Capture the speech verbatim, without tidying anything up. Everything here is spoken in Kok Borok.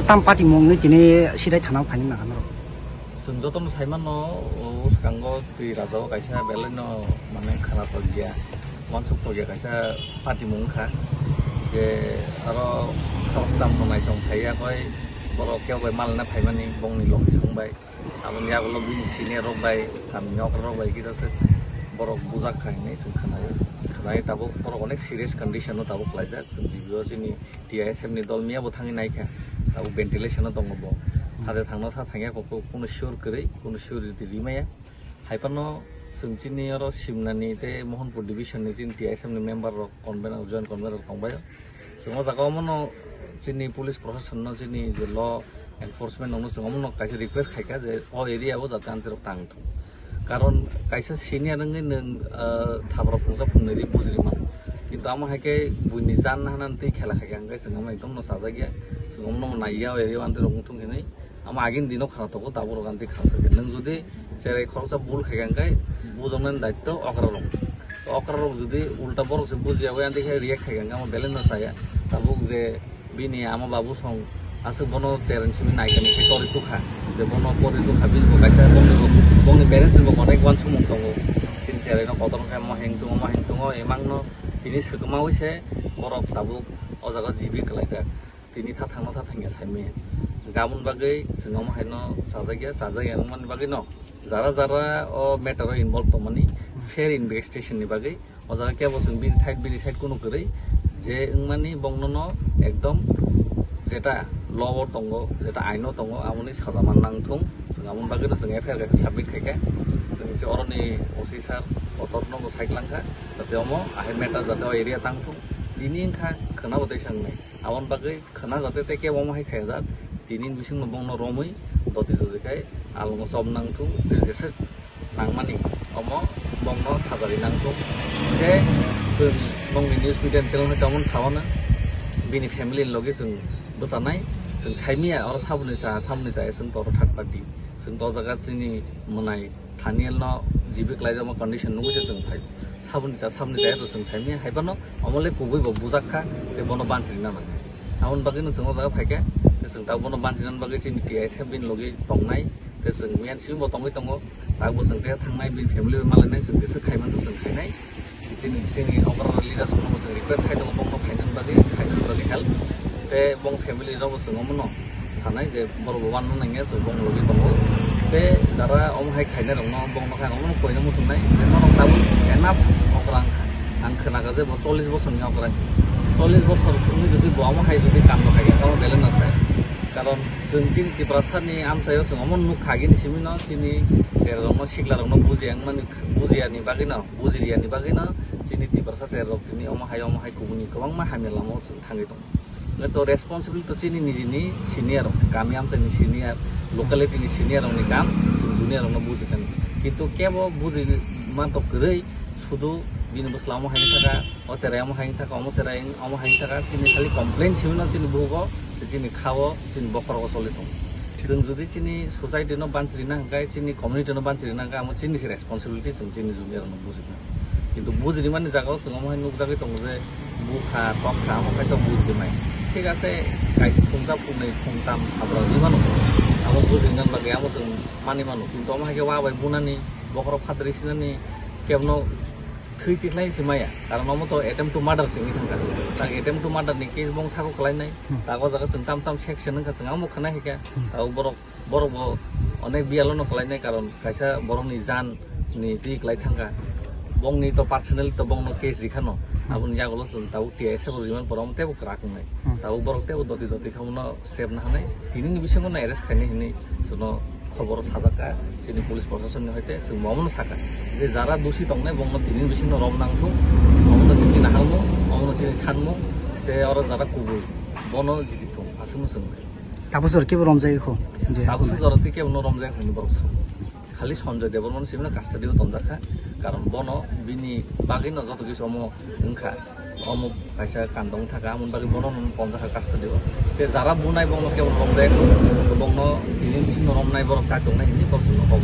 Tam party mung ni tini sidai thana phai nang norok. Chwng jotono sai mano, o swkango twi raja o kaisa belai no mane khana tokya, wansuk tokya kaisa party mung kha. Je aro khoroktham no naisong phaiya koi borok kebo bai malna phaimani bongni location bai. Aboni yagulo bini senior rok bai, kami ni okra rok bai kisa se borok bujak kha hinwi chwng khwnaio. Khwnai tabuk borok onek serious condition o tabuk khlaijak. Chwng G B o chini T I S F ni dol miya bo thangwi naikha. Tabuk ventilation o tongo bo. Thade thangno tha thangya kok kunu sure kwrwi, kunu sure rwdi rimaya. Hai phano chwng chini oro Simnani tei Mohanpur division ni chini T I S F ni member rok, convener, joint convener rok tongbaio. Chwng o jaga omono chini police proshasonno, chini je law enforcement rokno chwng omono kaisa request khaikha je o area o jate amchai rok tang thung. Karon kaisa senior wngwi nwng, ah, thabra phungsa phungnwi ri bujiri mano. Kintu amo hai khe buini jan hanani twi khela khaikha hwnkhe chwng omo ekdom no chajakya. Chwng omono naiya o area o amchai rok wng thung hinwi. Amo agini dino khana tongo, tabuk rok ani khana tongo. Nwng jodi cherai khoroksa bul khai kha, hwnkhe bujoknani daitto okra rok. Okra rok jodi ulta borok se bujiya bai ani khe react khai kha, hwnkhe amo belai no saya. Tabuk je bini ama babu song aswk bono tereng simi naikani khe tori tukha. Je bono tori tukha, bini bo kaisa bongni bo, bongni parents ni bo onek uansukmung tongo. Chini cherai no kotor khe mo heng tongo, mo heng tongo, emang no tini swkma wi se borok tabuk o jaga jibi kwlaijak. Tini tha thangno tha thangya saimaya. Gabon bagwi chwng omo haino chajakya, chajakya wngmani bagwi no jara jara o matter o involve tongmani fair investigation ni bagwi o jaga kebo chwng bini side, bini side kunu kwrwi je wngmani bongno no ekdom jeta law o tongo, jeta aino tongo, amoni saja man nang thung. Chwng amoni bagwi no chwng F I R kaisa submit khaikha. Chwng je oroni O C sir kotor no bo sai klangkha, jate omo ahai matter jate o area tang thung. Tini wngkha khwna bo tei sangnai. Aboni bagwi khwna jate tei kebo omo hai khaijak, tini bisingo bongno romwi doti doti khai alongo chop nang thung, tei jeswk nangmani omo bongno sajari nang thung. Tei chwng bongni news media ni channel hai tamoni sawana bini family ni logi chwng bwchanai, chwng saimaya oro saboni cha, saboni cha chwng toro third party, chwng to jaga chini mwnai Thaniel no jibi kwlaijakma condition nugwi se chwng phai. Saboni cha, saboni cha to chwng saimaya, hai phano omo le kubui bo bujak kha, tei bono banchirina nang. Aboni bagwi no chwng o jaga phai kha, tei chwng tabuk bono banchirina bagwi chini T I S F bini logi tongnai, tei chwng miyan simi bo tongwi tongo, tabuk bo chwng tei thangnai, bini family bai malainai, chwng tei se khai man se chwng khainai. Chini, chini okra leaders rokno chwng request khai tongo, bongno khainani bagwi, khainani bagwi help. Tei bong family rokbo chwng omono sanai je borok bo wanna nangya, chwng bong logi tongo. Tei jara omo hai khainai rokno bongno khai omono koina muchungnai je norok tabuk enough okra wngkha. Ang khwnakha je bo chollish bosorni okra wngkha. Chollish bosor wngwi jodi bo omo hai jodi kando khaikha, omo belai no sai. Karon chwng chini Tiprasani amchaio chwng omo nukha agini simino chini cherarokno siklarokno bujiya wngmani, bujiyani bagwino, bujiriyani bagwino chini Tiprasa cherarok tini omo hai omo hai kubuni kwbangma hamya lamao chwng thangwi tongo. Hwnkhe to responsibility to chini nijini senior rok se, kami amchaini senior, locality ni senior rokni kam chwng junior rokno bujikha. Kintu kebo buji mantok kwrwi sudu bini bwsla omo hai wngkha, o cherai omo hai wngkha, omo cherai omo hai wngkha, chini khali complain simino chini bugo, chini khao, chini bokhorogo choli tongo. Chwng jodi chini society no banchirina hwnkhe, chini community no banchirina hwnkhe, amo chini se responsibility, chwng chini junior rokno bujikha. Kintu bujini mani jagao chwng omo hai nukjagwi tongo je bukha, tokha, omo kaitor bujinai. Thik ase, kaisa phungsa, phungnwi, phungtam, habra wngwi mano. Amo bujinani bagwi amo chwng mani mano. Kintu omo hai khe wa bai bunani, bokhorok phatri sinani, kebno thwi tikhlai se maya. Karon omo to attempt to murder se wngwi thangkha. Tak attempt to murder ni case bong sako kwlainai. Hmm. Tak o jaga chwng tam tam section wngkha, chwng amo khna hikha. Hmm. Tak o borok, borok bo onek biyalo no kwlainai, karon kaisa borok ni jan ni twi kwlai thangkha. Bongni to personally to bongno case rikha no. Hmm. Aboni yagulo chwng tabuk T I S F remand pora omo tebo kwrak wngnai. Hmm. Tabuk borok tebo doti doti khamono step nahanai, tinini bisingo no arrest khainai hinwi chwngno khobor sajakha chini police proshasonni hoite, chwng omono sakha je jara dusi tongnai bongno tinini bisingo rom nangthung, omono chini naharmung, omono chini sanmung, tei oro jara kubui bono jiti thung, aswkno chwng. Tabuk jora kebo romjagwi kho? Je tabuk hakhe jora tei kebo no romjak hinwi borok sao. Khali Sanjoy Debbarmano simi no custody o tonjakha, karon bono bini bagwi no joto kisu omo wngkha, omo kaisa kandong thaka, amoni bagwi bono no tonjakha custody o. Tei jara bunai bono kebo no romjak, bongno tini bisingo romnai borok chak tongnai hinwi borok chwngno kok.